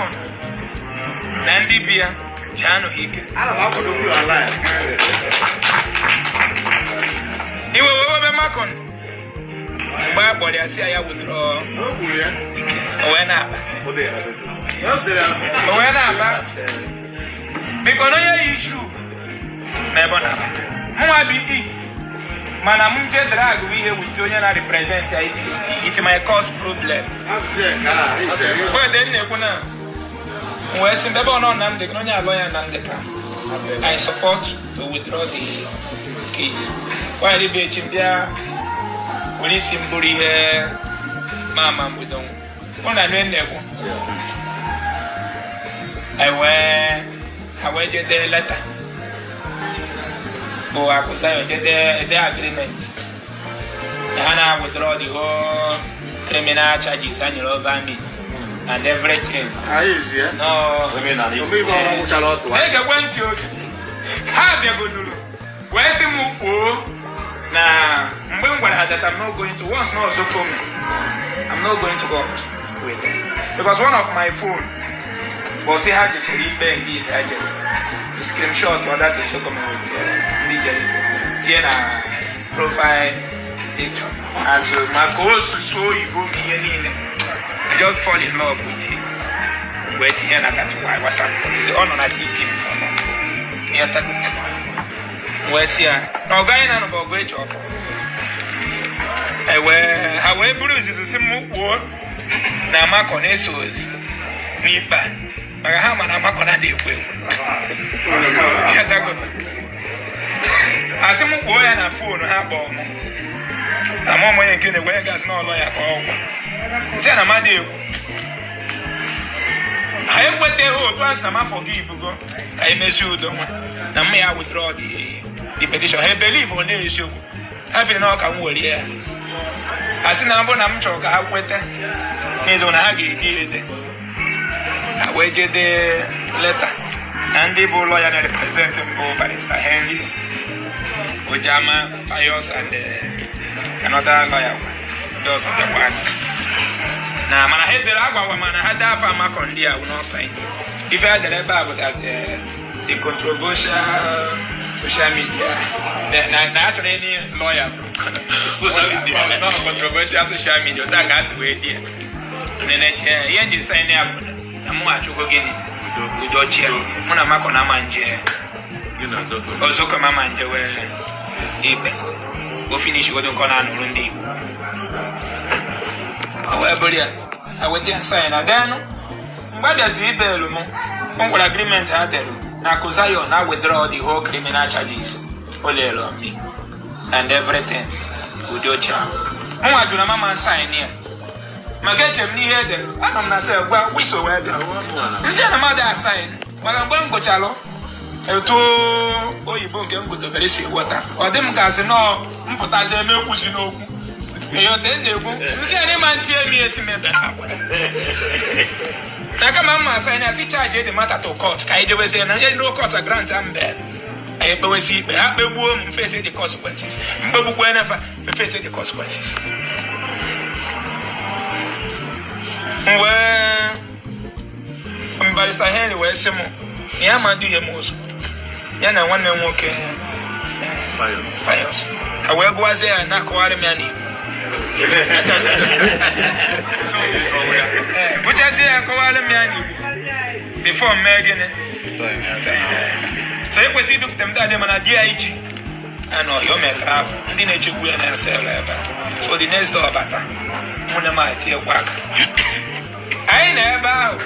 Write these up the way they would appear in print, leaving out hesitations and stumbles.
Makon na ndị bi ya ji anụghị ike. Ana m akwado kwuru ala ya. Iwe wee webe Makon mgbe a kpọrọ ya si ya withdraw O kwuru ya. o wee na-aba. O dere ya. O dere ya. O wee na-aba. Biko na onye yi shoe ma ebe ọ na-aba. Mụnwa bi east, mana m je drag bụ ihe with onye na represent IPOB, it might cause problem. Asụsụ ya ka a, ise. Wede m na-ekwu na m wee sị ebe ọ nọ Nnamdi na onye alọ ya Nnamdi ka I support to withdraw the case. Nwaanyị bụ echi m bịa were isi m bụrụ ihe ma ama mbido mụ na nne na-ekwu wee ha wee jede leta bụ Akụ Zion jede ede agreement na ha na withdraw the whole criminal charges a nyere over me and everything. Anyị ezi ya. No. Omeibe ọrụ gwụchara ọtụ. Na-egekwe ntị oge ha bịagoduru wee sị m kwuo na mgbe m gwara ha that I'm not going to once na Ozekhome, I'm not going to court with them because one of my phone bọsị ha jechere ikpe nke ise ha jere screenshot ọ that Ozekhome with ndị jere ikpe tinye na profile picture azụ maka osusu oyibo m ihe niile. I just fall in love with it wee tinye na that WhatsApp. Ọ nọ na DP m for now. Ịghọtago? Wee sị ya na ọgụ anyị na-anụ bụ ọgụ eji ọfọ. Ewee ha wee buru izuzu si m kwuo na Amakọ na-eso ozi n'ikpe a maka ha ma na Amakọ na-adị ekwu ekwu. Ịghọtago? Asị m kwuo ya na phone ha kpọọ m na mụ onye nke na-egwe ya gasị n'ọlọ ya ka ọgwụ sị ya na mmadụ ekwu ha ekweteghị otu a sị na m forgive go ka emezi udo nwa na mma ya withdraw the petition. Ha believe ọ na-eziokwu ha fere na ọ ka m were ya ha sị na mbụ na m chọrọ ka ha kweta n'eziokwu na ha ga-ede ede ha wee jede leta na ndị bụ lawyer na-represent mbụ Barrister Henry Ojama Pius and another lawyer ndị ọzọ bịakwa na mana ha edere agwawa mana ha dee afọ amakọ ndị a no sign it. Ife ha dere ebe a bụ that the controversial social media na achọrọ any lawyer no controversial social media otu a ka a si wee dị ya neneche ihe nji sign ya bụ na mụ achụgo gịnị udo chia mụ na makọ na ama nje ọzọkọ ma ama nje wee ikpe o finish godo nke ọ na-anụrụ ndị Igbo o wee bụrụ ya ha weta ya sign na denụ mgbe a bịaziri ibelu m o nwere agreement ha dere na Akụ Zion na withdraw the whole criminal charges o lere on me and everything udo chia mụnwa jụrụ mama sign ya maka eche m n'ihe edere anọ m na sel gwa wiso wee bịa nsị na mmadụ asign maka mgbe m gụchalụ etu oyibo nke m gụdobere si ghọta ọ dị m ka sị nọọ mpụtazi eme ekwuzi n'okwu ịghọta na-ekwu nsị a n'ịma ntị emi esi m ebe akwa na kama mma sign asị charge the matter to court ka anyị jebezie na ndị court grant am bail anyị ekpewesi ikpe ha kpegbuo m face the consequences mkpegbukwa enefa face the consequences. Wee Barrister Henry wee sị m na ya ma duhie m ụzọ ya na nwanne m nwoke Pius ha wee gụwazie ya na-akọwarị m ya n'Igbo. So, gụchazie ya kọwarị m ya n'Igbo before m mee gịnị sign. So ekwesịghị idupụta m dadị mana di ya iji anọghị o metara ahụ ndị na-echekwu ya na cell ebe a. So the next day ọ bata mụ na m atinyekwa aka anyị na ebe ahụ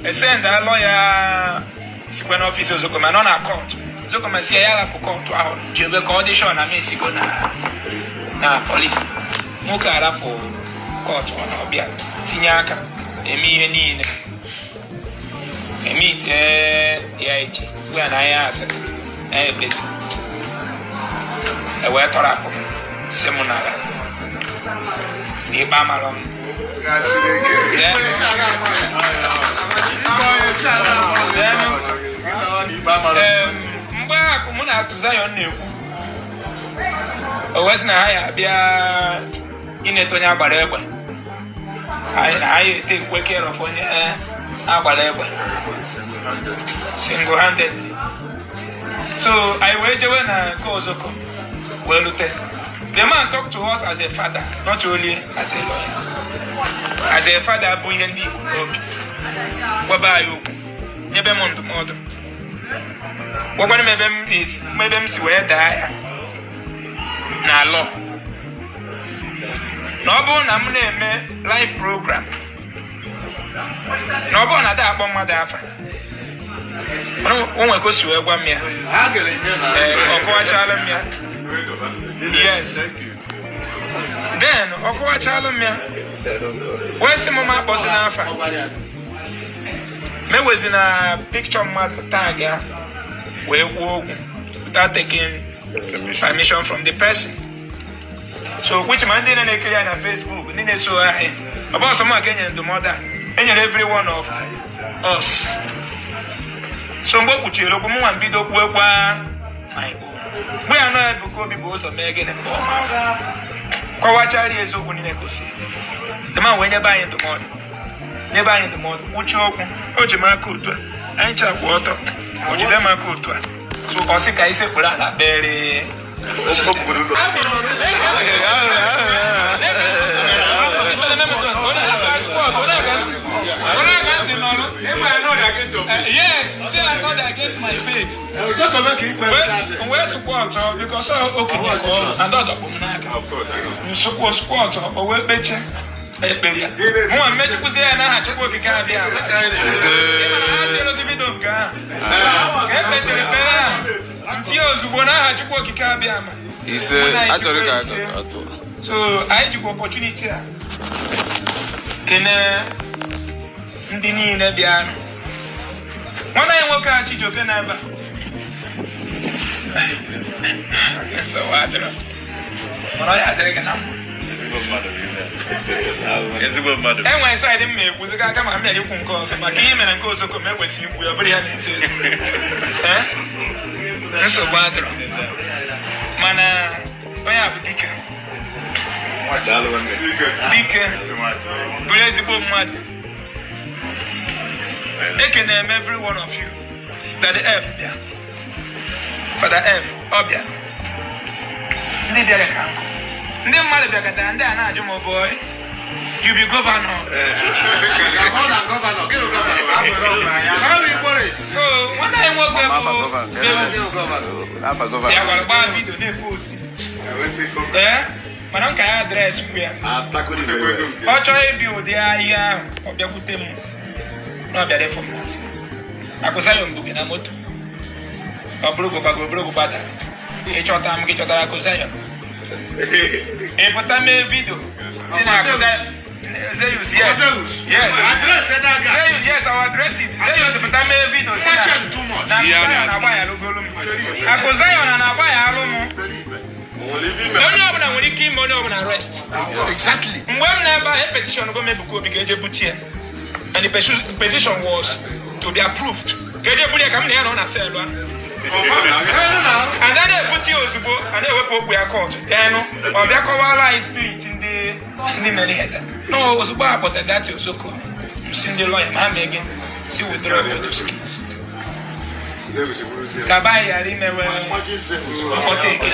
esenda lawyer sikwa n'office Ozekhome nọ na court. Ozekhome si ya rapụ court ahụ jebe ka ọ dị sure na m esigo na police. Nwoke arapụ court ọ na ọbịa tinye aka eme ihe niile eme itie ya echi gwa ya na anyị asịrị na ya ekpezi e wee tọrapụ m si m nara na ikpe amarọ m. Chineke. Then, mgbe akụ mụ na Atụ Zion na-ekwu o wee sị na ha ya abịa ineta onye agbara egbe na ha ya ete ekwe care of onye Agbara egbe single handed. So anyị wee jewe na nke Ozoko wee rute. The man talked to us as a father, not only as a lawyer. As a father bụ ihe ndị Igbo n'obi. Gwaba anyị okwu, nyebe m ndụmọdụ. Gwakwana m ebe m si wee daa ya na law. Na ọ bụrụ na m na-eme live program, na ọ bụrụ na ada akpọ mmadụ afa, o nwere ka o si wee gwa m ya. Ha ga-enye na. Ee, ọ kọwachala m ya. Yes. Then ọ kọwachala m ya wee sị m ma akpọzi n'afa, ma ewezi na picture mmadụ tag ya wee kwuo okwu without taking permission from the person. So which ma ndị na-ekiri ya na Facebook, ndị na-eso anyị, ọ bụ ọsọ maka enyere ndụmọdụ a enyere every one of us. So mgbe o kwuchiri okwu, mụnwa mbido kwuekwa my own. Mgbe ya nọ Ebuka Obi bụ ụzọ mee gịnị ka ọ ma afọ kọwachara ya eziokwu niile ka o si. The man wee nyebe anyị ndụmọdụ, nyebe anyị ndụmọdụ, kwuchie okwu. O ji m aka otu a, anyị chakwa ọtọ, o jide m aka otu a. So ọ sị ka anyị sekpuru ala kpere. Yes, say I'm not against my faith. Ozoko mee ka ikpe nke Wee sụkwa ọtọ because ọ okenye ka ọ and ọ dọkpụ m n'aka. Nsụkwa sụkwa ọtọ, o wee kpechie ekpere ya. Mụnwa mmechikwuzie ya n'aha Chukwu Okike abịa. Ịma na ha tinyere vidio nke ahụ. Ka e kpechiri ekpere ahụ, ntinye ozugbo n'aha Chukwu Okike abịa ma. Ise achọrọ ka atụ. So anyị jikwa opportunity a kene ndị niile bịara. Nwanne anyị nwoke a, Chijioke, na ebe a. Nsogbu adịrọ. Mana ọ ya adịrị gị na mma. Ezigbo mmadụ. E nwere side m ma ekwuziga aka ma m bịara ikwu nke ọzọ maka ihe mere nke Ozoko ma ekwesịghị ikwu ya, ọ bụrụ ya na-ezo ezo. Eh? Nsogbu adịrọ. Mana onye a bụ dike. Dike bụrụ ezigbo mmadụ. Ekene m every one of you. Daddy F bịa. Father F ọ bịa. Ndị bịara ka nkụ. Ndị mmadụ bịakọtara, ndị a na-ajụ m, "Boy, you be governor?" Ọ na governor, gịnị governor? How you Boris? So nwanne anyị nwoke Mama bụ governor. Zeus Governor. Afa ya governor. gwara gbaa video na-epost. Ee, mana m ka ya address kwu ya. Ọ chọọ ịbịa ụdị ahịa ahụ, ọ bịakwute m na ọ bịara ịfụ m n'asị akụza ya mgbe na moto ọ bụrụ gbago bụrụ gbada ịchọta m gị chọtara akụza ya ị pụta mee video si na akụza Zeus, yes. Zeus. Yes. Address ebe a ga. Zeus, yes, I will address it. Zeus pụta mee video si na Too much. na akụ Zion na-agba ya alụgolu m. Akụ Zion na-agba ya alụ m. Onye ọbụla nwere ike ime onye ọbụla arrest. Exactly. Mgbe m na-ebe ahụ, petition go Ebuka Obi ka eje butie ya. And the petition was to be approved. Ka eje buru ya ka m na ya nọ na cell ahụ. And a na-ebute ya ozugbo, a na-ewepụ okwu ya court. Denụ, ọ bịa kọwara anyị spirit ndị mere ihe taa. No, ozugbo a kpọtara dati Ozoko, m si ndị lawyer ma ha mee gị si withdraw all those cases. Ka be anyị ghara imewe mkpọta eke.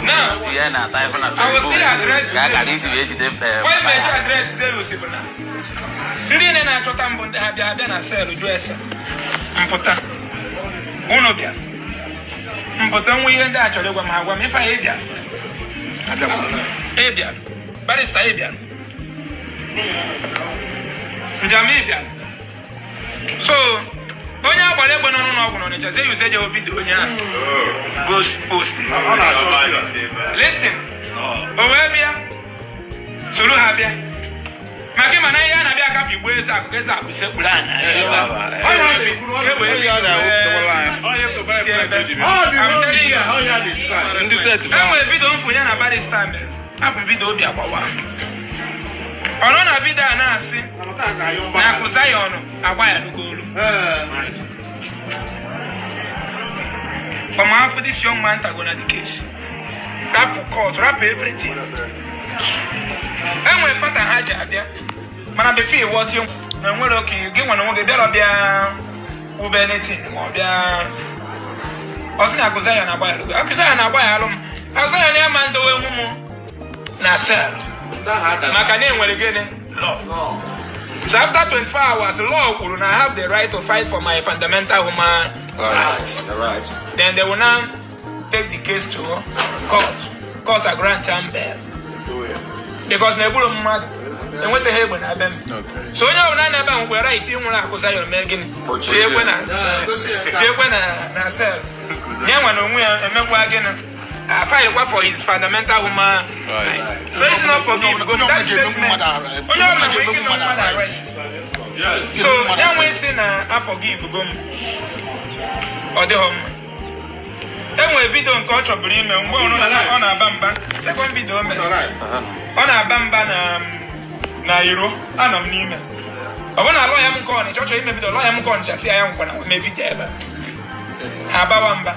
Now, Ihe na-ata ife na I was still Facebook addressing ka a gara isi wee jide Onye na-eji bias. address Zeus bụ na ndị niile na-achọta mbụ, ndị ha bịa abịa na cell jụọ ese mpụta unu bịa mpụta nwa ihe ndị a chọrọ ịgwa m, ha gwa m ife anyị ịbịa ịbịa barrister ịbịa njem ịbịa. So onye agbara egbe nọ n'ụlọ ọgwụ n'Ọnịcha, Zeus ejeghị video onye ahụ post. Ọ na-achọ ọsọ. Listen, o wee bịa soro ha bịa maka ịma na ihe a na-abịa akapị gbuo eze akụ, eze akụ sekpuru ana ebe a. Ka e wee Ọ dị I'm telling you. ọ ya dị style. Ndị set E nwere video mfụnye na barrister mere afọ video obi agbawa. Ọ nọ na video a na-asị na akụ Zion agba ya n'ugolu. From after this young man tago na the case, rapụ court, rapụ everything. E nwere pata ha ji abịa mana before ịghọta Na onwere oke gị nwere onwe gị bịara bịa kwube anything ma ọ bịa ọ sị na Akụzaya na-agba ya alụ. Akụzaya na-agba ya alụ m. Akụzaya na ama ndowe nwu m na cell maka na enwere gịnị law. So after 24 hours, law kwuru na I have the right to fight for my fundamental human rights. Then they will now take the case to court. Court a grant am bail. Because na egburu mmadụ enwetaghị egbe na be m. So onye ọbụla na-ebe a nwekwara right ịnwụrụ Akụzaya mee gịnị? Tiekwe na cell. Nye nwe na onwe ya emekwa gịnị? Afaghịkwa for his fundamental human right. So it's not forgive. Go that statement. Onye ọbụla nwere ike ime mmadụ arrest. So ya nwee sị na a forgive go m. Ọ dịghọ mma. E nwere video nke ọ chọburu ime mgbe ọ na-aba mba. Second video o mere. Ọ na-aba mba na iro anọ m n'ime. Ọ bụ na lọya m nke Ọnịcha ọ chọrọ ime video, lọya m nke Ọnịcha si ya nkwa na mee video ebe a. Ha abawa mba.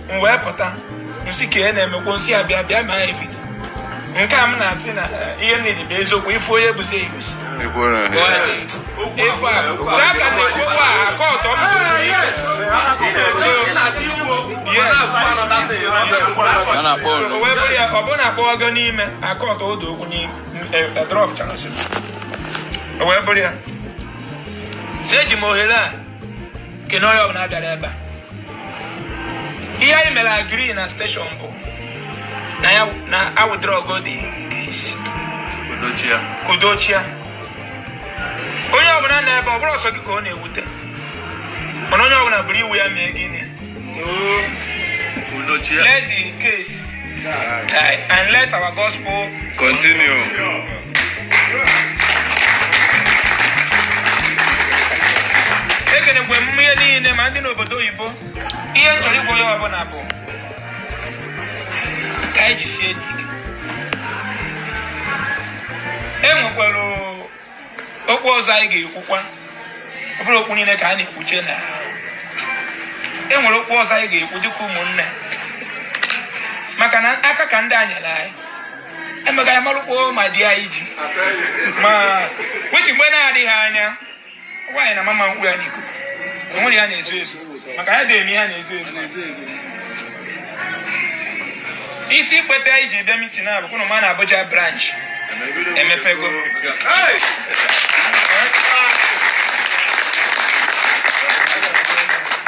M wee pụta nsị ka e na-emekwo nsị a bịa bịa mee video. Nke a m na-asị na ihe m bụ eziokwu ifu onye bụzi egusi. Ifu a so aka na-ekwu okwu a aka ọtọ m. O wee bụrụ ya ọ bụrụ na akpọwago n'ime aka ọtọ odo okwu n'ime drọp chara ozugbo. O wee bụrụ ya. So eji m ohere a kene onye ọbụla bịara ebe a. Ihe anyị mere agree na station bụ na ya na a withdraw go the case. Kudochia. Onye ọbụla na ebe ọ bụrụ ọsọ gị ka ọ na-ewute. Mana onye ọbụla buru iwu ya mee gịnị? Let the case die and let our gospel continue. Ekenekwe m ihe niile ma ndị n'obodo oyibo. Ihe m chọrọ ịgwa onye ọbụla bụ ka anyị jisie dị ike. E nwekwara okwu ọzọ anyị ga-ekwukwa. Ọ bụrụ okwu niile ka a na-ekwuche na e nwere okwu ọzọ anyị ga-ekwu dịka ụmụnne, maka na aka ka ndị a nyere anyị emega ya marụkwo ma di anyị ji ma wechi mgbe na-adịghị anya nwaanyị na mama mkpu ya n'ikuku enwere ya na-ezo ezo maka ya ga-eme ihe na-ezo ezo. Isi ikpete iji bịa meeting a bụ ma na Abuja branch emepego.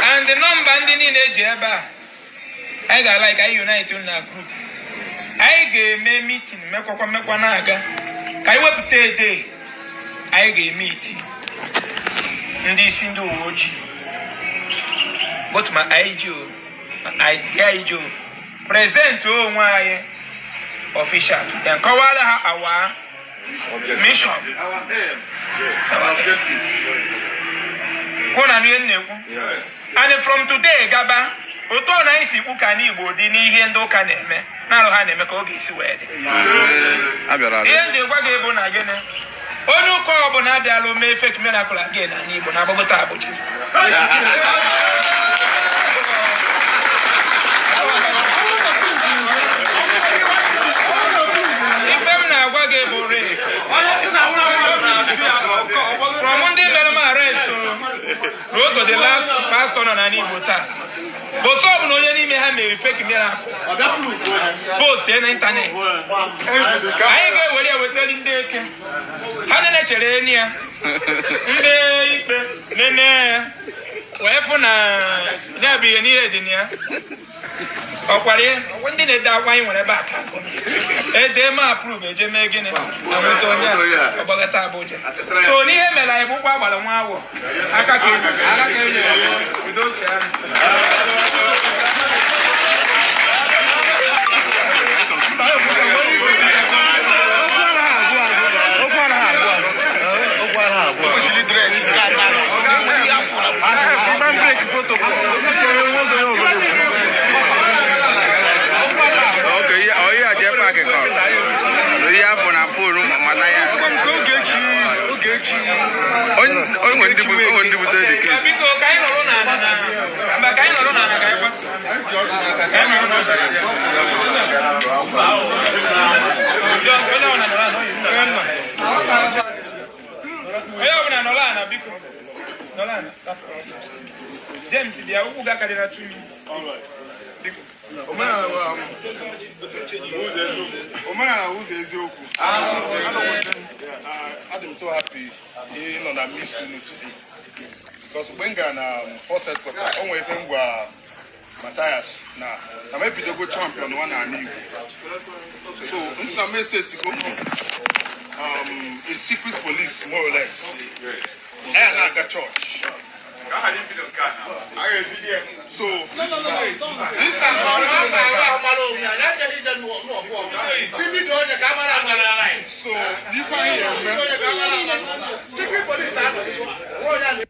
And the number ndị niile eji ebe a anyị ga-ala ka anyị unite na group anyị ga-eme meeting mekwakwa mekwa na-aga ka anyị wepụta ede anyị ga-eme iti ndị isi ndị uwe ojii both ma IG o ma DIG o present onwe anyị official then kọwara ha our mission. Hụ na ihe m na-ekwu. And from today gaba otu ọ na anyị si kwu ka n'Igbo dị n'ihe ndị ụka na-eme na-arụ ha na-eme ka ọ ga-esi wee dị. Ihe m ji gwa gị bụ na gịnị onye ụka ọbụla abịala mee fake miracle again na Igbo na-agbagota Abuja. Ife m na-agwa gị bụ re from ndị mere m arrest ruo to the last pastor nọ n'ala Igbo taa bụ sọ ọ bụ na onye n'ime ha mere fake miracle post na internet anyị ga-ewere ya wetara ndị eke ha na-echere eni ya ndị ikpe nene ya wee fụ na ya bụ ihe n'ihe dị na ya ọkwara ihe ndị na-ede akwa anyị nwere ebe a ka ede ma approve eje mee gịnị anwụta onye a ọgbagata Abuja. So n'ihe mere anyị bụ ụkwụ agbara nwa awọ aka ka udo chee. Okay, ọ ihe a jee paakị kọrọ. Ihe afọ na phone mana ya. Onye nwe ndị butere the case. Biko ka anyị nọrọ n'ala na mba ka anyị nọrọ n'ala ka anyị gbasa. Ka anyị nọrọ n'ala. Onye ọbụla nọrọ ala. Onye ọbụla nọrọ Nna, biko, nọrọ ala. James, bịa, ụkwụ gị akarịla 2 minutes. Biko. Omenala bụ omenala bụ ụzọ eziokwu. Adị m so happy ịnọ na midst unu today. Because mgbe m gara na first headquarter, o nwere ife m gwa Matthias na m ebidogo champion nwa n'ala Igbo. So, m sị na m esetigo a secret police, more or less. Anyị na-aga church. So, this so ife anyị eme